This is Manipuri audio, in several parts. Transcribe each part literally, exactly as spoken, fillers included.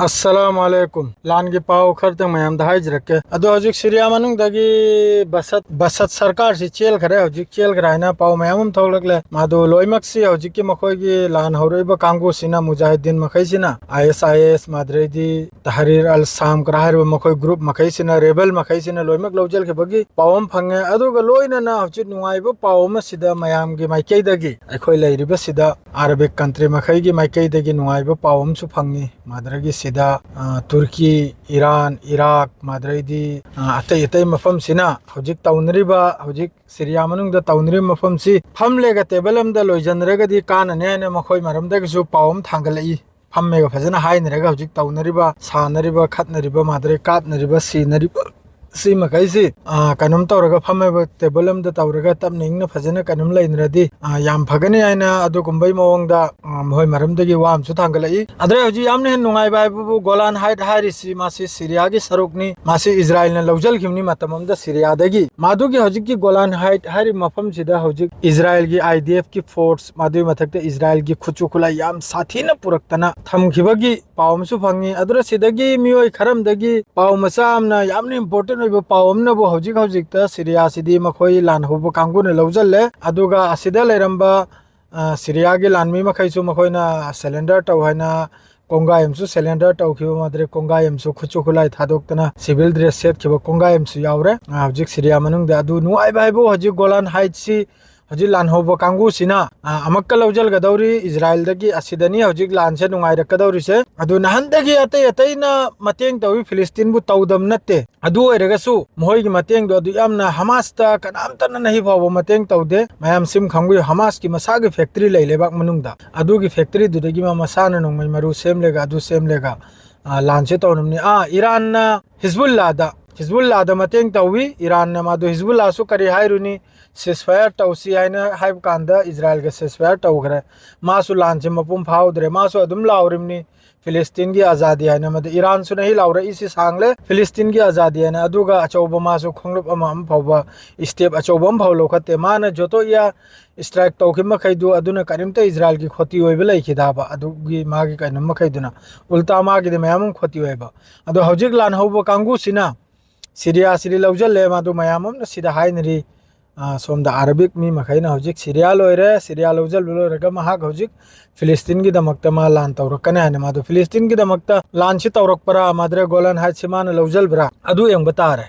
ꯑꯁꯂꯥꯃꯨ ꯑꯂꯥꯏꯀꯨꯝ꯫ ꯂꯥꯟꯒꯤ ꯄꯥꯎ ꯈꯔꯗꯪ ꯃꯌꯥꯝꯗ ꯍꯥꯏꯖꯔꯛꯀꯦ꯫ ꯑꯗꯣ ꯍꯧꯖꯤꯛ ꯁꯤꯔꯤꯌꯥ ꯃꯅꯨꯡꯗꯒꯤ ꯕꯁꯠ, ꯕꯁꯠ ꯁꯔꯀꯥꯔꯁꯤ ꯆꯦꯜꯈ꯭ꯔꯦ, ꯍꯧꯖꯤꯛ ꯆꯦꯜꯈ꯭ꯔꯦ ꯍꯥꯏꯅ ꯄꯥꯎ ꯃꯌꯥꯝ ꯑꯃ ꯊꯣꯛꯂꯛꯂꯦ꯫ ꯃꯗꯨ ꯂꯣꯏꯅꯃꯛꯁꯤ ꯍꯧꯖꯤꯛꯀꯤ ꯃꯈꯣꯏꯒꯤ ꯂꯥꯟ ꯍꯧꯔꯛꯏꯕ ꯀꯥꯡꯕꯨꯁꯤꯅ, ꯃꯨꯖꯥꯍꯤꯗꯤꯟ ꯃꯈꯩꯁꯤꯅ, ꯑꯥꯏ ꯑꯦꯁ ꯑꯥꯏ ꯑꯦꯁ, ꯃꯥꯗ꯭ꯔꯩꯗꯤ ꯇꯍꯔꯤꯔ ꯑꯜ ꯁꯥꯝ ꯀꯔꯥ ꯍꯥꯏꯔꯤꯕ ꯃꯈꯣꯏ ꯒ꯭ꯔꯨꯞ ꯃꯈꯩꯁꯤꯅ, ꯔꯦꯕꯦꯜ ꯃꯈꯩꯁꯤꯅ ꯂꯣꯏꯅꯃꯛ ꯂꯧꯁꯤꯟꯈꯤꯕꯒꯤ ꯄꯥꯎ ꯑꯃ ꯐꯪꯉꯦ꯫ ꯑꯗꯨꯒ ꯂꯣꯏꯅꯅ ꯍꯧꯖꯤꯛ ꯅꯨꯡꯉꯥꯏꯕ ꯄꯥꯎ ꯑꯃꯁꯤꯗ ꯃꯌꯥꯝꯒꯤ ꯃꯥꯏꯀꯩꯗꯒꯤ, ꯑꯩꯈꯣꯏ ꯂꯩꯔꯤꯕꯁꯤꯗ ꯑꯔꯥꯕꯤꯛ ꯀꯟꯇ꯭ꯔꯤ ꯃꯈꯩꯒꯤ ꯃꯥꯏꯀꯩꯗꯒꯤ ꯅꯨꯡꯉꯥꯏꯕ ꯄꯥꯎ ꯑꯃꯁꯨ ꯐꯪꯉꯤ꯫ ꯃꯗꯨꯗꯒꯤ ꯁꯤꯗ, ꯑ, ꯇꯨꯔꯀꯤ, ꯏꯔꯥꯟ, ꯏꯔꯥꯛ, ꯃꯗꯨꯗꯩꯗꯤ, ꯑ, ꯑꯇꯩ ꯑꯇꯩ ꯃꯐꯝꯁꯤꯅ ꯍꯧꯖꯤꯛ ꯇꯧꯅꯔꯤꯕ, ꯍꯧꯖꯤꯛ ꯁꯤꯔꯤꯌꯥ ꯃꯅꯨꯡꯗ ꯇꯧꯅꯔꯤꯕ ꯃꯐꯝꯁꯤ ꯐꯝꯂꯦꯒ ꯇꯦꯕꯜ ꯑꯃꯗ ꯂꯣꯏꯁꯤꯟꯅꯔꯒꯗꯤ ꯀꯥꯟꯅꯅꯤ ꯍꯥꯏꯅ ꯃꯈꯣꯏ ꯃꯔꯝꯗꯒꯤꯁꯨ ꯄꯥꯎ ꯑꯃ ꯊꯥꯡꯒꯠꯂꯛꯏ꯫ ꯐꯝꯃꯦꯒ ꯐꯖꯅ ꯍꯥꯏꯅꯔꯒ ꯍꯧꯖꯤꯛ ꯇꯧꯅꯔꯤꯕ, ꯁꯥꯟꯅꯔꯤꯕ, ꯈꯠꯅꯔꯤꯕ, ꯃꯗꯨꯗꯩ ꯀꯥꯞꯅꯔꯤꯕ, ꯁꯤꯅꯔꯤꯕ, ꯁꯤ ꯃꯈꯩꯁꯤ, ꯑ, ꯀꯩꯅꯣꯝ ꯇꯧꯔꯒ ꯐꯝꯃꯤꯕ ꯇꯦꯕꯜ ꯑꯃꯗ ꯇꯧꯔꯒ ꯇꯞꯅ ꯏꯪꯅ ꯐꯖꯅ ꯀꯩꯅꯣꯝ ꯂꯩꯅꯔꯗꯤ, ꯑ, ꯌꯥꯝ ꯐꯒꯅꯤ ꯍꯥꯏꯅ ꯑꯗꯨꯒꯨꯝꯕꯩ ꯃꯑꯣꯡꯗ, ꯑ, ꯃꯈꯣꯏ ꯃꯔꯝꯗꯒꯤ ꯋꯥ ꯑꯃꯁꯨ ꯊꯥꯡꯒꯠꯂꯛꯏ꯫ ꯑꯗꯨꯗꯩ ꯍꯧꯖꯤꯛ ꯌꯥꯝꯅ ꯍꯦꯟꯅ ꯅꯨꯡꯉꯥꯏꯕ ꯍꯥꯏꯕꯕꯨ ꯒꯣꯂꯥꯟ ꯍꯥꯏꯠ ꯍꯥꯏꯔꯤꯁꯤ ꯃꯥꯁꯤ ꯁꯤꯔꯤꯌꯥꯒꯤ ꯁꯔꯨꯛꯅꯤ, ꯃꯥꯁꯤ ꯏꯖꯔꯥꯏꯜꯅ ꯂꯧꯁꯤꯟꯈꯤꯕꯅꯤ ꯃꯇꯝ ꯑꯃꯗ ꯁꯤꯔꯤꯌꯥꯗꯒꯤ꯫ ꯃꯗꯨꯒꯤ ꯍꯧꯖꯤꯛꯀꯤ ꯒꯣꯂꯥꯟ ꯍꯥꯏꯠ ꯍꯥꯏꯔꯤꯕ ꯃꯐꯝꯁꯤꯗ ꯍꯧꯖꯤꯛ ꯏꯖꯔꯥꯏꯜꯒꯤ ꯑꯥꯏ ꯗꯤ ꯑꯦꯐꯀꯤ ꯐꯣꯔꯁ, ꯃꯗꯨꯒꯤ ꯃꯊꯛꯇ ꯏꯖꯔꯥꯏꯜꯒꯤ ꯈꯨꯠꯁꯨ ꯈꯨꯠꯂꯥꯏ ꯌꯥꯝ ꯁꯥꯊꯤꯅ ꯄꯨꯔꯛꯇꯅ ꯊꯝꯈꯤꯕꯒꯤ ꯄꯥꯎ ꯑꯃꯁꯨ ꯐꯪꯉꯤ꯫ ꯑꯗꯨꯅ ꯁꯤꯗꯒꯤ ꯃꯤꯑꯣꯏ ꯈꯔ ꯑꯃꯗꯒꯤ ꯄꯥꯎ ꯃꯆꯥ ꯑꯃꯅ, ꯌꯥꯝꯅ ꯏꯝꯄꯣꯔꯇꯦꯟ ꯑꯣꯏꯕ ꯄꯥꯎ ꯑꯃꯅꯕꯨ ꯍꯧꯖꯤꯛ ꯍꯧꯖꯤꯛꯇ ꯁꯤꯔꯤꯌꯥꯁꯤꯗꯤ ꯃꯈꯣꯏ ꯂꯥꯟ ꯍꯧꯕ ꯀꯥꯡꯕꯨꯅ ꯂꯧꯁꯤꯜꯂꯦ꯫ ꯑꯗꯨꯒ ꯑꯁꯤꯗ ꯂꯩꯔꯝꯕ, ꯑ, ꯁꯤꯔꯤꯌꯥꯒꯤ ꯂꯥꯟꯃꯤ ꯃꯈꯩꯁꯨ ꯃꯈꯣꯏꯅ ꯁꯔꯦꯟꯗꯔ ꯇꯧ ꯍꯥꯏꯅ ꯀꯣꯡꯒꯥꯏ ꯑꯃꯁꯨ ꯁꯔꯦꯟꯗꯔ ꯇꯧꯈꯤꯕ, ꯃꯗꯨꯗꯩ ꯀꯣꯡꯒꯥꯏ ꯑꯃꯁꯨ ꯈꯨꯠꯁꯨ ꯈꯨꯠꯂꯥꯏ ꯊꯥꯗꯣꯛꯇꯅ ꯁꯤꯚꯤꯜ ꯗ꯭ꯔꯦꯁ ꯁꯦꯠꯈꯤꯕ ꯀꯣꯡꯒꯥꯏ ꯑꯃꯁꯨ ꯌꯥꯎꯔꯦ꯫ ꯑ, ꯍꯧꯖꯤꯛ ꯁꯤꯔꯤꯌꯥ ꯃꯅꯨꯡꯗ ꯑꯗꯨ ꯅꯨꯡꯉꯥꯏꯕ ꯍꯥꯏꯕꯨ ꯍꯧꯖꯤꯛ ꯒꯣꯂꯥꯟ ꯍꯥꯏꯠꯁꯤ ꯍꯧꯖꯤꯛ ꯂꯥꯟꯍꯧꯕ ꯀꯥꯡꯕꯨꯁꯤꯅ, ꯑ, ꯑꯃꯨꯛꯀ ꯂꯧꯁꯤꯟꯒꯗꯧꯔꯤ ꯏꯖꯔꯥꯏꯜꯗꯒꯤ꯫ ꯑꯁꯤꯗꯅꯤ ꯍꯧꯖꯤꯛ ꯂꯥꯟꯁꯦ ꯅꯨꯡꯉꯥꯏꯔꯛꯀꯗꯧꯔꯤꯁꯦ꯫ ꯑꯗꯨ ꯅꯍꯥꯟꯗꯒꯤ ꯑꯇꯩ ꯑꯇꯩꯅ ꯃꯇꯦꯡ ꯇꯧꯏ, ꯐꯤꯂꯤꯁꯇꯤꯟꯕꯨ ꯇꯧꯗꯕ ꯅꯠꯇꯦ꯫ ꯑꯗꯨ ꯑꯣꯏꯔꯒꯁꯨ ꯃꯈꯣꯏꯒꯤ ꯃꯇꯦꯡꯗꯣ ꯑꯗꯨ ꯌꯥꯝꯅ, ꯍꯃꯥꯁꯇ ꯀꯅꯥꯝꯇꯅ ꯉꯁꯤ ꯐꯥꯎꯕ ꯃꯇꯦꯡ ꯇꯧꯗꯦ꯫ ꯃꯌꯥꯝ ꯁꯤꯝ ꯈꯪꯕꯤꯌꯨ, ꯍꯃꯥꯁꯀꯤ ꯃꯁꯥꯒꯤ ꯐꯦꯛꯇꯔꯤ ꯂꯩ ꯂꯩꯕꯥꯛ ꯃꯅꯨꯡꯗ꯫ ꯑꯗꯨꯒꯤ ꯐꯦꯛꯇꯔꯤꯗꯨꯗꯒꯤ ꯃꯥ ꯃꯁꯥꯅ ꯅꯣꯡꯃꯩ ꯃꯔꯨ ꯁꯦꯝꯂꯦꯒ, ꯑꯗꯨ ꯁꯦꯝꯂꯦꯒ, ꯑ, ꯂꯥꯟꯁꯦ ꯇꯧꯔꯝꯅꯤ꯫ ꯑꯥ, ꯏꯔꯥꯟꯅ ꯍꯤꯖꯕꯨꯜꯂꯥꯗ, ꯍꯤꯖꯕꯨꯜꯂꯥꯗ ꯃꯇꯦꯡ ꯇꯧꯏ꯫ ꯏꯔꯥꯟꯅ ꯃꯥꯗꯨ, ꯍꯤꯖꯕꯨꯜꯂꯥꯁꯨ ꯀꯔꯤ ꯍꯥꯏꯔꯨꯅꯤ, ꯁꯤꯁꯐꯥꯌꯔ ꯇꯧꯁꯤ ꯍꯥꯏꯅ ꯍꯥꯏꯕ ꯀꯥꯟꯗ ꯏꯖꯔꯥꯏꯜꯒ ꯁꯤꯁꯐꯥꯌꯔ ꯇꯧꯈ꯭ꯔꯦ꯫ ꯃꯥꯁꯨ ꯂꯥꯟꯁꯦ ꯃꯄꯨꯡ ꯐꯥꯍꯧꯗ꯭ꯔꯦ꯫ ꯃꯥꯁꯨ ꯑꯗꯨꯝ ꯂꯥꯎꯔꯤꯕꯅꯤ, ꯐꯤꯂꯤꯁꯇꯤꯟꯒꯤ ꯑꯖꯥꯗꯤ ꯍꯥꯏꯅ, ꯃꯗꯨ ꯏꯔꯥꯟꯁꯨ ꯅꯍꯤ ꯂꯥꯎꯔꯛꯏꯁꯤ ꯁꯥꯡꯂꯦ꯫ ꯐꯤꯂꯤꯁꯇꯤꯟꯒꯤ ꯑꯖꯥꯗꯤ ꯍꯥꯏꯅ, ꯑꯗꯨꯒ ꯑꯆꯧꯕ ꯃꯥꯁꯨ ꯈꯣꯡꯂꯨꯞ ꯑꯃ, ꯑꯃ ꯐꯥꯎꯕ, ꯁ꯭ꯇꯦꯞ ꯑꯆꯧꯕ ꯑꯃ ꯐꯥꯎ ꯂꯧꯈꯠꯇꯦ꯫ ꯃꯥꯅ ꯖꯣꯇꯣ ꯏꯌꯥ ꯁ꯭ꯇ꯭ꯔꯥꯏꯛ ꯇꯧꯈꯤꯕ ꯃꯈꯩꯗꯨ ꯑꯗꯨꯅ ꯀꯔꯤꯝꯇ ꯏꯖꯔꯥꯏꯜꯒꯤ ꯈꯣꯇꯤ ꯑꯣꯏꯕ ꯂꯩꯈꯤꯗꯕ, ꯑꯗꯨꯒꯤ ꯃꯥꯒꯤ ꯀꯩꯅꯣ ꯃꯈꯩꯗꯨꯅ꯫ ꯎꯜꯇꯥ ꯃꯥꯒꯤꯗꯤ ꯃꯌꯥꯝ ꯑꯃ ꯈꯣꯇꯤ ꯑꯣꯏꯕ꯫ ꯑꯗꯣ ꯍꯧꯖꯤꯛ ꯂꯥꯟ ꯍꯧꯕ ꯀꯥꯡꯕꯨꯁꯤꯅ ꯁꯤꯔꯤꯌꯥꯁꯤꯗꯤ ꯂꯧꯁꯤꯜꯂꯦ, ꯃꯗꯨ ꯃꯌꯥꯝ ꯑꯃꯅ ꯁꯤꯗ ꯍꯥꯏꯅꯔꯤ꯫ ꯑ, ꯁꯣꯝꯗ ꯑꯥꯔꯕꯤꯛ ꯃꯤ ꯃꯈꯩꯅ ꯍꯧꯖꯤꯛ ꯁꯤꯔꯤꯌꯥ ꯂꯣꯏꯔꯦ, ꯁꯤꯔꯤꯌꯥ ꯂꯧꯁꯤꯜꯕ ꯂꯣꯏꯔꯒ ꯃꯍꯥꯛ ꯍꯧꯖꯤꯛ ꯐꯤꯂꯤꯁꯇꯤꯟꯒꯤꯗꯃꯛꯇ ꯃꯥ ꯂꯥꯟ ꯇꯧꯔꯛꯀꯅꯤ ꯍꯥꯏꯅ꯫ ꯃꯥꯗꯣ ꯐꯤꯂꯤꯁꯇꯤꯟꯒꯤꯗꯃꯛꯇ ꯂꯥꯟꯁꯤ ꯇꯧꯔꯛꯄ꯭ꯔꯥ, ꯃꯥꯗ꯭ꯔꯦ ꯒꯣꯂꯥꯟ ꯍꯥꯏꯠꯁꯤ ꯃꯥꯅ ꯂꯧꯁꯤꯜꯕ꯭ꯔꯥ, ꯑꯗꯨ ꯌꯦꯡꯕ ꯇꯥꯔꯦ꯫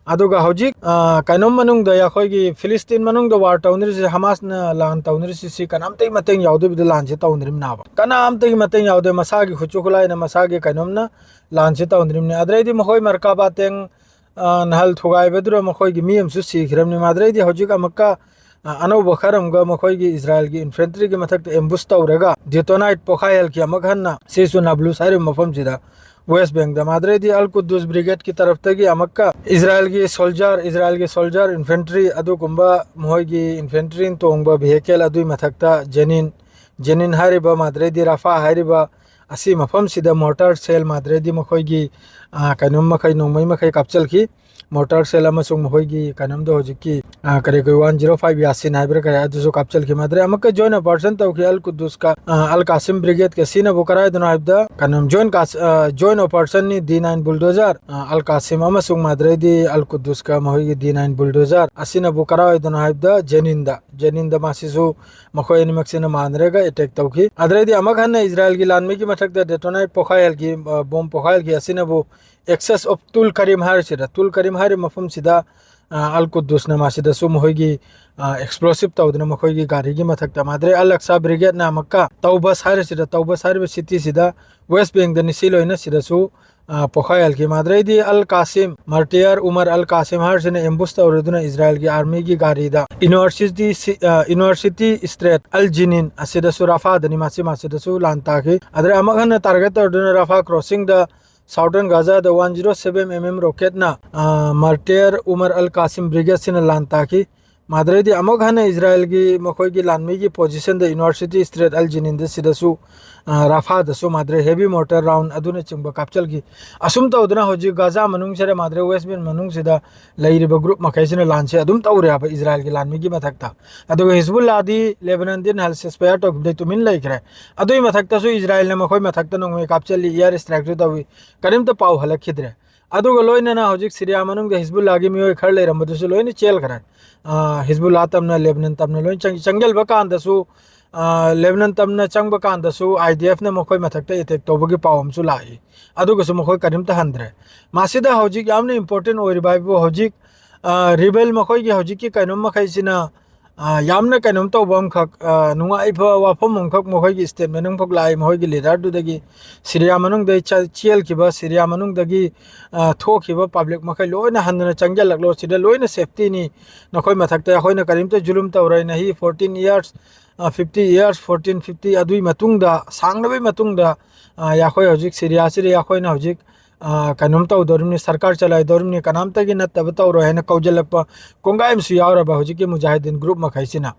ꯑꯗꯨꯒ ꯍꯧꯖꯤꯛ, ꯑ, ꯀꯩꯅꯣꯝ ꯃꯅꯨꯡꯗ ꯑꯩꯈꯣꯏꯒꯤ ꯐꯤꯂꯤꯁꯇꯤꯟ ꯃꯅꯨꯡꯗ ꯋꯥꯔ ꯇꯧꯅꯔꯤꯁꯦ ꯍꯃꯥꯁꯅ ꯂꯥꯟ ꯇꯧꯅꯔꯤꯁꯤ, ꯁꯤ ꯀꯅꯥꯝꯇꯒꯤ ꯃꯇꯦꯡ ꯌꯥꯎꯗꯕꯤꯗ ꯂꯥꯟꯁꯤ ꯇꯧꯅꯔꯤꯕꯅꯦꯕ꯫ ꯀꯅꯥꯝꯇꯒꯤ ꯃꯇꯦꯡ ꯌꯥꯎꯗꯦ, ꯃꯁꯥꯒꯤ ꯈꯨꯠꯁꯨ ꯈꯨꯠꯂꯥꯏꯅ ꯃꯁꯥꯒꯤ ꯀꯩꯅꯣꯝꯅ ꯂꯥꯟꯁꯤ ꯇꯧꯅꯔꯤꯕꯅꯤ꯫ ꯑꯗꯩꯗꯤ ꯃꯈꯣꯏ ꯃꯔꯀꯥ ꯕꯥꯇꯦꯡ, ꯑ, ꯅꯍꯜ ꯊꯨꯒꯥꯏꯕꯗꯨꯗ ꯃꯈꯣꯏꯒꯤ ꯃꯤ ꯑꯃꯁꯨ ꯁꯤꯈ꯭ꯔꯕꯅꯤ꯫ ꯃꯥꯗ꯭ꯔꯩꯗꯤ ꯍꯧꯖꯤꯛ ꯑꯃꯨꯛꯀ, ꯑ, ꯑꯅꯧꯕ ꯈꯔ ꯑꯃꯒ ꯃꯈꯣꯏꯒꯤ ꯏꯖꯔꯥꯏꯜꯒꯤ ꯏꯟꯐꯦꯟꯇ꯭ꯔꯤꯒꯤ ꯃꯊꯛꯇ ꯑꯦꯝꯕꯨꯁ ꯇꯧꯔꯒ ꯗꯤꯇꯣꯅꯥꯏꯠ ꯄꯣꯈꯥꯏꯍꯜꯈꯤ ꯑꯃꯨꯛ ꯍꯟꯅ꯫ ꯁꯤꯁꯨ ꯅꯥꯕ꯭ꯂꯨꯁ ꯍꯥꯏꯔꯤꯕ ꯃꯐꯝꯁꯤꯗ, ꯋꯦꯁ ꯕꯦꯡꯗ꯫ ꯃꯥꯗ꯭ꯔꯩꯗꯤ ꯑꯜ ꯀꯨꯗꯨꯁ ꯕ꯭ꯔꯤꯒꯦꯗꯀꯤ ꯇꯔꯐꯇꯒꯤ ꯑꯃꯨꯛꯀ ꯏꯖꯔꯥꯏꯜꯒꯤ ꯁꯣꯜꯖꯔ, ꯏꯖꯔꯥꯏꯜꯒꯤ ꯁꯣꯜꯖꯔ ꯏꯟꯐꯦꯟꯇ꯭ꯔꯤ ꯑꯗꯨꯒꯨꯝꯕ ꯃꯈꯣꯏꯒꯤ ꯏꯟꯐꯦꯟꯇ꯭ꯔꯤꯅ ꯇꯣꯡꯕ ꯚꯤꯍꯦꯀꯦꯜ ꯑꯗꯨꯒꯤ ꯃꯊꯛꯇ ꯖꯦꯅꯤꯟ, ꯖꯦꯅꯤꯟ ꯍꯥꯏꯔꯤꯕ ꯃꯥꯗ꯭ꯔꯩꯗꯤ ꯔꯥꯐꯥ ꯍꯥꯏꯔꯤꯕ ꯑꯁꯤ ꯃꯐꯝꯁꯤꯗ ꯃꯣꯔꯇꯥꯔ ꯁꯦꯜ ꯃꯥꯗ꯭ꯔꯩꯗꯤ ꯃꯈꯣꯏꯒꯤ, ꯑ, ꯀꯩꯅꯣꯝ ꯃꯈꯩ, ꯅꯣꯡꯃꯩ ꯃꯈꯩ ꯀꯥꯞꯆꯜꯈꯤ꯫ ꯃꯣꯔꯇꯥꯔ ꯁꯦꯜ ꯑꯃꯁꯨꯡ ꯃꯈꯣꯏꯒꯤ ꯀꯩꯅꯣꯝꯗꯣ ꯍꯧꯖꯤꯛꯀꯤ, ꯑ, ꯀꯔꯤ ꯀꯔꯤ ꯋꯥꯟ ꯖꯤꯔꯣ ꯐꯥꯏꯚ ꯌꯥꯁꯤꯟ ꯍꯥꯏꯕ꯭ꯔꯥ ꯀꯔꯤ ꯑꯗꯨꯁꯨ ꯀꯥꯞꯆꯜꯈꯤ꯫ ꯃꯥꯗ꯭ꯔꯩ ꯑꯃꯨꯛꯀ ꯖꯣꯏꯟ ꯑꯣꯄꯔꯦꯁꯟ ꯇꯧꯈꯤ ꯑꯜ ꯀꯨꯗꯨꯁꯀ, ꯑ, ꯑꯜ ꯀꯥꯁꯤꯝ ꯕ꯭ꯔꯤꯒꯦꯗꯀ꯫ ꯁꯤꯅꯕꯨ ꯀꯔꯥꯏꯗꯅꯣ ꯍꯥꯏꯕꯗ ꯀꯩꯅꯣꯝ ꯖꯣꯏꯟ ꯀꯥꯁ-, ꯑ, ꯖꯣꯏꯟ ꯑꯣꯄꯔꯦꯁꯟꯅꯤ ꯗꯤ ꯅꯥꯏꯟ ꯕꯨꯜꯗꯣꯖꯔ, ꯑ, ꯑꯜ ꯀꯥꯁꯤꯝ ꯑꯃꯁꯨꯡ ꯃꯥꯗ꯭ꯔꯩꯗꯤ ꯑꯜ ꯀꯨꯗꯨꯁꯀ ꯃꯈꯣꯏꯒꯤ ꯗꯤ ꯅꯥꯏꯟ ꯕꯨꯜꯗꯣꯖꯔ꯫ ꯑꯁꯤꯅꯕꯨ ꯀꯔꯥꯏꯗꯅꯣ ꯍꯥꯏꯕꯗ ꯖꯦꯅꯤꯟꯗ, ꯖꯦꯅꯤꯟꯗ ꯃꯥꯁꯤꯁꯨ ꯃꯈꯣꯏ ꯑꯅꯤꯃꯛꯁꯤꯅ ꯃꯥꯟꯅꯔꯒ ꯑꯦꯇꯦꯛ ꯇꯧꯈꯤ꯫ ꯑꯗꯨꯗꯩꯗꯤ ꯑꯃꯨꯛ ꯍꯟꯅ ꯏꯖꯔꯥꯏꯜꯒꯤ ꯂꯥꯟꯃꯤꯒꯤ ꯃꯊꯛꯇ ꯗꯦꯇꯣꯅꯥꯏꯠ ꯄꯣꯈꯥꯏꯍꯜꯈꯤ, ꯑ, ꯕꯣꯝ ꯄꯣꯈꯥꯏꯍꯜꯈꯤ꯫ ꯑꯁꯤꯅꯕꯨ ꯑꯦꯛꯁꯦꯁ ꯑꯣꯐ ꯇꯨꯜ ꯀꯔꯤꯝ ꯍꯥꯏꯔꯤꯁꯤꯗ, ꯇꯨꯜ ꯀꯔꯤꯝ ꯍꯥꯏꯔꯤꯕ ꯃꯐꯝꯁꯤꯗ, ꯑ, ꯑꯜ ꯀꯨꯗꯨꯁꯅ ꯃꯁꯤꯗꯁꯨ ꯃꯈꯣꯏꯒꯤ, ꯑ, ꯑꯦꯛꯁꯄ꯭ꯂꯣꯁꯤꯞ ꯇꯧꯗꯨꯅ ꯃꯈꯣꯏꯒꯤ ꯒꯥꯔꯤꯒꯤ ꯃꯊꯛꯇ ꯃꯥꯗ꯭ꯔꯦ ꯑꯜ ꯑꯛꯁꯥ ꯕ꯭ꯔꯤꯒꯦꯗꯅ ꯑꯃꯨꯛꯀ ꯇꯧꯕꯁ ꯍꯥꯏꯔꯤꯁꯤꯗ, ꯇꯧꯕꯁ ꯍꯥꯏꯔꯤꯕ ꯁꯤꯇꯤꯁꯤꯗ ꯋꯦꯁ ꯕꯦꯡꯗꯅꯤ꯫ ꯁꯤ ꯂꯣꯏꯅ ꯁꯤꯗꯁꯨ, ꯑ, ꯄꯣꯈꯥꯏꯍꯜꯈꯤ꯫ ꯃꯥꯗ꯭ꯔꯩꯗꯤ ꯑꯜ ꯀꯥꯁꯤꯝ, ꯃꯥꯔꯇꯤꯌꯥꯔ ꯎꯃꯔ ꯑꯜ ꯀꯥꯁꯤꯝ ꯍꯥꯏꯔꯤꯁꯤꯅ ꯑꯦꯝꯕꯨꯁ ꯇꯧꯔꯗꯨꯅ ꯏꯖꯔꯥꯏꯜꯒꯤ ꯑꯥꯔꯃꯤꯒꯤ ꯒꯥꯔꯤꯗ ꯌꯨꯅꯤꯚꯔꯁꯤꯇꯤ ꯁꯤ-, ꯑ, ꯌꯨꯅꯤꯚꯔꯁꯤꯇꯤ ꯁ꯭ꯇ꯭ꯔꯦꯠ ꯑꯜ ꯖꯤꯅꯤꯟ ꯑꯁꯤꯗꯁꯨ, ꯔꯥꯐꯥꯗꯅꯤ ꯃꯁꯤ, ꯃꯁꯤꯗꯁꯨ ꯂꯥꯟ ꯇꯥꯈꯤ꯫ ꯑꯗꯨꯗꯩ ꯑꯃꯨꯛ ꯍꯟꯅ ꯇꯥꯔꯒꯦꯠ ꯇꯧꯔꯗꯨꯅ ꯔꯥꯐꯥ ꯀ꯭ꯔꯣꯁꯤꯡꯗ ꯁꯥꯎꯗꯔꯟ ꯒꯥꯖꯥꯗ one zero seven M M ꯔꯣꯀꯦꯠꯅ, ꯑ, ꯃꯥꯔꯇꯤꯌꯔ ꯎꯃꯔ ꯑꯜ ꯀꯥꯁꯤꯝ ꯕ꯭ꯔꯤꯒꯦꯗꯁꯤꯅ ꯂꯥꯟ ꯇꯥꯈꯤ꯫ ꯃꯥꯗ꯭ꯔꯩꯗꯤ ꯑꯃꯨꯛ ꯍꯟꯅ ꯏꯖꯔꯥꯏꯜꯒꯤ ꯃꯈꯣꯏꯒꯤ ꯂꯥꯟꯃꯤꯒꯤ ꯄꯣꯖꯤꯁꯟꯗ ꯌꯨꯅꯤꯚꯔꯁꯤꯇꯤ ꯁ꯭ꯇ꯭ꯔꯦꯠ ꯑꯜ ꯖꯤꯅꯤꯟꯗ ꯁꯤꯗꯁꯨ, ꯑ, ꯔꯥꯐꯥꯗꯁꯨ ꯃꯥꯗ꯭ꯔꯩ ꯍꯦꯚꯤ ꯃꯣꯔꯇꯔ ꯔꯥꯎꯟ ꯑꯗꯨꯅꯆꯤꯡꯕ ꯀꯥꯞꯆꯜꯈꯤ꯫ ꯑꯁꯨꯝ ꯇꯧꯗꯅ ꯍꯧꯖꯤꯛ ꯒꯥꯖꯥ ꯃꯅꯨꯡꯁꯤꯗ, ꯃꯥꯗ꯭ꯔꯩ ꯋꯦꯁ ꯕꯦꯡꯛ ꯃꯅꯨꯡꯁꯤꯗ ꯂꯩꯔꯤꯕ ꯒ꯭ꯔꯨꯞ ꯃꯈꯩꯁꯤꯅ ꯂꯥꯟꯁꯦ ꯑꯗꯨꯝ ꯇꯧꯔꯦ ꯍꯥꯏꯕ ꯏꯖꯔꯥꯏꯜꯒꯤ ꯂꯥꯟꯃꯤꯒꯤ ꯃꯊꯛꯇ꯫ ꯑꯗꯨꯒ ꯍꯤꯖꯕꯨꯜꯂꯥꯗꯤ ꯂꯦꯕꯅꯟꯗꯤ ꯅꯍꯥꯟ ꯁꯤꯁꯐꯌꯥꯔ ꯇꯧꯈꯤꯕꯗꯩ ꯇꯨꯃꯤꯟ ꯂꯩꯈ꯭ꯔꯦ꯫ ꯑꯗꯨꯒꯤ ꯃꯊꯛꯇꯁꯨ ꯏꯖꯔꯥꯏꯜꯅ ꯃꯈꯣꯏ ꯃꯊꯛꯇ ꯅꯣꯡꯃꯩ ꯀꯥꯞꯆꯜꯂꯤ, ꯏꯌꯥꯔ ꯁ꯭ꯇ꯭ꯔꯥꯏꯛꯁꯨ ꯇꯧꯏ, ꯀꯔꯤꯝꯇ ꯄꯥꯎ ꯍꯜꯂꯛꯈꯤꯗ꯭ꯔꯦ꯫ ꯑꯗꯨꯒ ꯂꯣꯏꯅꯅ ꯍꯧꯖꯤꯛ ꯁꯤꯔꯤꯌꯥ ꯃꯅꯨꯡꯗ ꯍꯤꯖꯕꯨꯜꯂꯥꯒꯤ ꯃꯤꯑꯣꯏ ꯈꯔ ꯂꯩꯔꯝꯕꯗꯨꯁꯨ ꯂꯣꯏꯅ ꯆꯦꯜꯈ꯭ꯔꯦ꯫ ꯑ, ꯍꯤꯖꯕꯨꯜꯂꯥ ꯇꯝꯅ, ꯂꯦꯕꯅꯟ ꯇꯝꯅ ꯂꯣꯏ ꯆꯪ-, ꯆꯪꯁꯤꯜꯂꯕ ꯀꯥꯟꯗꯁꯨ, ꯑ, ꯂꯦꯕꯅꯟ ꯇꯝꯅ ꯆꯪꯕ ꯀꯥꯟꯗꯁꯨ ꯑꯥꯏ ꯗꯤ ꯑꯦꯐꯅ ꯃꯈꯣꯏ ꯃꯊꯛꯇ ꯑꯦꯇꯦꯛ ꯇꯧꯕꯒꯤ ꯄꯥꯎ ꯑꯃꯁꯨ ꯂꯥꯛꯏ꯫ ꯑꯗꯨꯒꯁꯨ ꯃꯈꯣꯏ ꯀꯔꯤꯝꯇ ꯍꯟꯗ꯭ꯔꯦ꯫ ꯃꯁꯤꯗ ꯍꯧꯖꯤꯛ ꯌꯥꯝꯅ ꯏꯝꯄꯣꯔꯇꯦꯟ ꯑꯣꯏꯔꯤꯕ ꯍꯥꯏꯕꯨ ꯍꯧꯖꯤꯛ, ꯑ, ꯔꯤꯕꯦꯜ ꯃꯈꯣꯏꯒꯤ ꯍꯧꯖꯤꯛꯀꯤ ꯀꯩꯅꯣꯝ ꯃꯈꯩꯁꯤꯅ, ꯑ, ꯌꯥꯝꯅ ꯀꯩꯅꯣꯝ ꯇꯧꯕ ꯑꯃꯈꯛ, ꯑ, ꯅꯨꯡꯉꯥꯏꯕ ꯋꯥꯐꯝ ꯑꯃꯈꯛ ꯃꯈꯣꯏꯒꯤ ꯁ꯭ꯇꯦꯠꯃꯦꯟ ꯑꯃꯈꯛ ꯂꯥꯛꯏ ꯃꯈꯣꯏꯒꯤ ꯂꯤꯗꯔꯗꯨꯗꯒꯤ, ꯁꯤꯔꯤꯌꯥ ꯃꯅꯨꯡꯗ ꯆ-, ꯆꯦꯜꯈꯤꯕ, ꯁꯤꯔꯤꯌꯥ ꯃꯅꯨꯡꯗꯒꯤ, ꯑ, ꯊꯣꯛꯈꯤꯕ ꯄꯕ꯭ꯂꯤꯛ ꯃꯈꯩ ꯂꯣꯏꯅ ꯍꯟꯗꯅ ꯆꯪꯁꯤꯜꯂꯛꯂꯣ, ꯁꯤꯗ ꯂꯣꯏꯅ ꯁꯦꯐꯇꯤꯅꯤ, ꯅꯈꯣꯏ ꯃꯊꯛꯇ ꯑꯩꯈꯣꯏꯅ ꯀꯔꯤꯝꯇ ꯖꯨꯂꯨꯝ ꯇꯧꯔꯣꯏ꯫ ꯅꯍꯤ ꯐꯣꯔꯇꯤꯟ ꯏꯌꯥꯔꯁ, ꯑ, ꯐꯤꯐꯇꯤ ꯏꯌꯥꯔꯁ, ꯐꯣꯔꯇꯤꯟ ꯐꯤꯐꯇꯤ, ꯑꯗꯨꯒꯤ ꯃꯇꯨꯡꯗ, ꯁꯥꯡꯂꯕꯒꯤ ꯃꯇꯨꯡꯗ, ꯑ, ꯑꯩꯈꯣꯏ ꯍꯧꯖꯤꯛ ꯁꯤꯔꯤꯌꯥꯁꯤꯗ ꯑꯩꯈꯣꯏꯅ ꯍꯧꯖꯤꯛ, ꯑ, ꯀꯩꯅꯣꯝ ꯇꯧꯗꯧꯔꯤꯕꯅꯤ, ꯁꯔꯀꯥꯔ ꯆꯂꯥꯏꯗꯧꯔꯤꯕꯅꯤ, ꯀꯅꯥꯝꯇꯒꯤ ꯅꯠꯇꯕ ꯇꯧꯔꯣꯏ ꯍꯥꯏꯅ ꯀꯧꯖꯤꯜꯂꯛꯄ ꯀꯣꯡꯒꯥꯏ ꯑꯃꯁꯨ ꯌꯥꯎꯔꯕ ꯍꯧꯖꯤꯛꯀꯤ ꯃꯨꯖꯥꯍꯤꯗꯤꯟ ꯒ꯭ꯔꯨꯞ ꯃꯈꯩꯁꯤꯅ꯫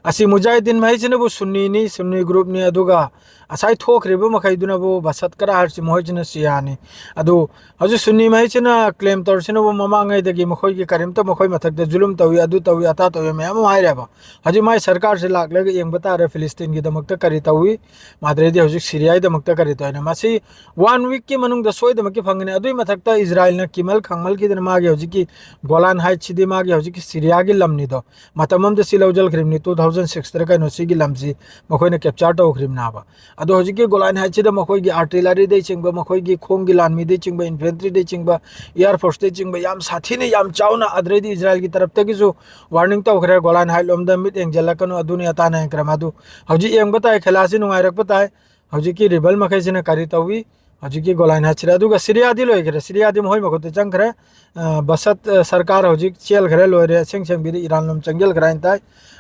ꯑꯁꯤ ꯃꯨꯖꯥꯍꯤꯗꯤꯟ ꯃꯈꯩꯁꯤꯅꯕꯨ ꯁꯨꯟꯅꯤꯅꯤ, ꯁꯨꯟꯅꯤ ꯒ꯭ꯔꯨꯞꯅꯤ, ꯑꯗꯨꯒ ꯉꯁꯥꯏ ꯊꯣꯛꯈ꯭ꯔꯤꯕ ꯃꯈꯩꯗꯨꯅꯕꯨ ꯕꯁꯠ ꯀꯔꯥ ꯍꯥꯏꯔꯁꯤ, ꯃꯈꯣꯏꯁꯤꯅ ꯁꯤꯌꯥꯅꯤ꯫ ꯑꯗꯨ ꯍꯧꯖꯤꯛ ꯁꯨꯟꯅꯤ ꯃꯈꯩꯁꯤꯅ ꯀ꯭ꯂꯦꯝ ꯇꯧꯔꯤꯁꯤꯅꯕꯨ ꯃꯃꯥꯡꯉꯩꯗꯒꯤ ꯃꯈꯣꯏꯒꯤ ꯀꯔꯤꯝꯇ ꯃꯈꯣꯏ ꯃꯊꯛꯇ ꯖꯨꯂꯨꯝ ꯇꯧꯏ, ꯑꯗꯨ ꯇꯧꯏ, ꯑꯇꯥ ꯇꯧꯏ ꯃꯌꯥꯝ ꯑꯃ ꯍꯥꯏꯔꯦꯕ꯫ ꯍꯧꯖꯤꯛ ꯃꯥꯏ ꯁꯔꯀꯥꯔꯁꯤ ꯂꯥꯛꯂꯒ ꯌꯦꯡꯕ ꯇꯥꯔꯦ ꯐꯤꯂꯤꯁꯇꯤꯟꯒꯤꯗꯃꯛꯇ ꯀꯔꯤ ꯇꯧꯏ, ꯃꯥꯗ꯭ꯔꯩꯗꯤ ꯍꯧꯖꯤꯛ ꯁꯤꯔꯤꯌꯥꯒꯤꯗꯃꯛꯇ ꯀꯔꯤ ꯇꯧꯏꯅ꯫ ꯃꯁꯤ ꯋꯥꯟ ꯋꯤꯛꯀꯤ ꯃꯅꯨꯡꯗ ꯁꯣꯏꯗꯅꯃꯛꯀꯤ ꯐꯪꯒꯅꯤ꯫ ꯑꯗꯨꯒꯤ ꯃꯊꯛꯇ ꯏꯖꯔꯥꯏꯜꯅ ꯀꯤꯃꯜ ꯈꯥꯡꯃꯜꯈꯤꯗꯅ ꯃꯥꯒꯤ ꯍꯧꯖꯤꯛꯀꯤ ꯒꯣꯂꯥꯟ ꯍꯥꯏꯠꯁꯤꯗꯤ ꯃꯥꯒꯤ ꯍꯧꯖꯤꯛꯀꯤ ꯁꯤꯔꯤꯌꯥꯒꯤ ꯂꯝꯅꯤꯗꯣ꯫ ꯃꯇꯝ ꯑꯃꯗ ꯁꯤ ꯂꯧꯁꯤꯟꯈ꯭ꯔꯤꯕꯅꯤ, ꯇꯨ ꯊꯥꯎꯖꯟ ꯁꯤꯛꯁꯇꯔ ꯀꯩꯅꯣ ꯁꯤꯒꯤ ꯂꯝꯁꯤ ꯃꯈꯣꯏꯅ ꯀꯦꯞꯆꯔ ꯇꯧꯈ꯭ꯔꯤꯕꯅꯦꯕ꯫ ꯑꯗꯣ ꯍꯧꯖꯤꯛꯀꯤ ꯒꯣꯂꯥꯟ ꯍꯥꯏꯠꯁꯤꯗ ꯃꯈꯣꯏꯒꯤ ꯑꯥꯔꯇꯤꯂꯔꯤꯗꯩ ꯆꯤꯡꯕ, ꯃꯈꯣꯏꯒꯤ ꯈꯣꯡꯒꯤ ꯂꯥꯟꯃꯤꯗꯩ ꯆꯤꯡꯕ, ꯏꯟꯐꯦꯟꯇ꯭ꯔꯤꯗꯩ ꯆꯤꯡꯕ, ꯏꯌꯥꯔ ꯐꯣꯔꯁꯇꯩ ꯆꯤꯡꯕ ꯌꯥꯝ ꯁꯥꯊꯤꯅ ꯌꯥꯝ ꯆꯥꯎꯅ, ꯑꯗꯨꯗꯩꯗꯤ ꯏꯖꯔꯥꯏꯜꯒꯤ ꯇꯔꯞꯇꯒꯤꯁꯨ ꯋꯥꯔꯅꯤꯡ ꯇꯧꯈ꯭ꯔꯦ, ꯒꯣꯂꯥꯟ ꯍꯥꯏꯠ ꯂꯣꯝꯗ ꯃꯤꯠ ꯌꯦꯡꯁꯤꯜꯂꯛꯀꯅꯨ, ꯑꯗꯨꯅꯤ ꯑꯇꯥꯅ ꯍꯦꯟꯈ꯭ꯔꯦ ꯃꯗꯨ꯫ ꯍꯧꯖꯤꯛ ꯌꯦꯡꯕ ꯇꯥꯏ, ꯈꯦꯂꯥꯁꯤ ꯅꯨꯡꯉꯥꯏꯔꯛꯄ ꯇꯥꯏ꯫ ꯍꯧꯖꯤꯛꯀꯤ ꯔꯤꯕꯦꯜ ꯃꯈꯩꯁꯤꯅ ꯀꯔꯤ ꯇꯧꯏ? ꯍꯧꯖꯤꯛꯀꯤ ꯒꯣꯂꯥꯟ ꯍꯥꯏꯠꯁꯤꯗ꯫ ꯑꯗꯨꯒ ꯁꯤꯔꯤꯌꯥꯗꯤ ꯂꯣꯏꯈ꯭ꯔꯦ, ꯁꯤꯔꯤꯌꯥꯗꯤ ꯃꯈꯣꯏ ꯃꯈꯨꯠꯇ ꯆꯪꯈ꯭ꯔꯦ꯫ ꯑ, ꯕꯁꯠ, ꯑ, ꯁꯔꯀꯥꯔ ꯍꯧꯖꯤꯛ ꯆꯦꯜꯈ꯭ꯔꯦ, ꯂꯣꯏꯔꯦ, ꯑꯁꯦꯡ ꯁꯦꯡꯕꯤꯗ ꯏꯔꯥꯟ ꯂꯣꯝ ꯆꯪꯁꯤꯟꯈ꯭ꯔꯦ ꯍꯥꯏꯅ ꯇꯥꯏ꯫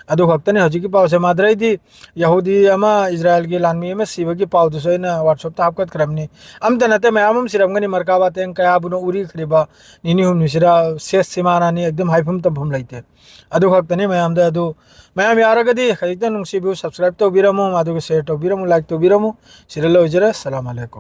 ꯑꯗꯨ ꯈꯛꯇꯅꯤ ꯍꯧꯖꯤꯛꯀꯤ ꯄꯥꯎꯁꯦ꯫ ꯃꯥꯗ꯭ꯔꯩꯗꯤ ꯌꯍꯨꯗꯤ ꯑꯃ ꯏꯖꯔꯥꯏꯜꯒꯤ ꯂꯥꯟꯃꯤ ꯑꯃ ꯁꯤꯕꯒꯤ ꯄꯥꯎꯗꯨꯁꯨ ꯑꯩꯅ WhatsApp-ꯇ ꯍꯥꯞꯀꯠꯈ꯭ꯔꯕꯅꯤ꯫ ꯑꯝꯇ ꯅꯠꯇꯦ, ꯃꯌꯥꯝ ꯑꯃ ꯁꯤꯔꯝꯒꯅꯤ꯫ ꯃꯔꯀꯥꯕꯥ ꯇꯦꯡ ꯀꯌꯥꯕꯨꯅꯣ ꯎꯔꯤꯈ꯭ꯔꯤꯕ ꯅꯤꯅꯤ ꯍꯨꯝꯅꯤꯁꯤꯗ ꯁꯦꯁ ꯁꯤꯃꯥꯅꯥꯅꯤ, ꯑꯗꯨꯝ ꯍꯥꯏꯐꯝ ꯇꯝꯐꯝ ꯂꯩꯇꯦ꯫ ꯑꯗꯨ ꯈꯛꯇꯅꯤ ꯃꯌꯥꯝꯗ꯫ ꯑꯗꯨ ꯃꯌꯥꯝ ꯌꯥꯔꯒꯗꯤ ꯈꯖꯤꯛꯇꯪ ꯅꯨꯡꯁꯤꯕꯤꯌꯨ, subscribe ꯇꯧꯕꯤꯔꯝꯃꯨ, ꯑꯗꯨꯒ share ꯇꯧꯕꯤꯔꯝꯃꯨ, like ꯇꯧꯕꯤꯔꯝꯃꯨ꯫ ꯁꯤꯗ ꯂꯣꯏꯖꯔꯦ꯫ ꯁꯂꯥꯝ ꯑꯂꯩꯀꯨꯝ꯫